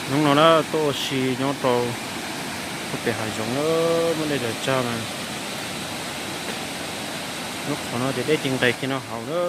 Hnub no na tuaj ua si nyob rau pem hav zoov na, muab dej zam tsag mas, hnub qhov no ces dej ci nqes kiag no hauv na.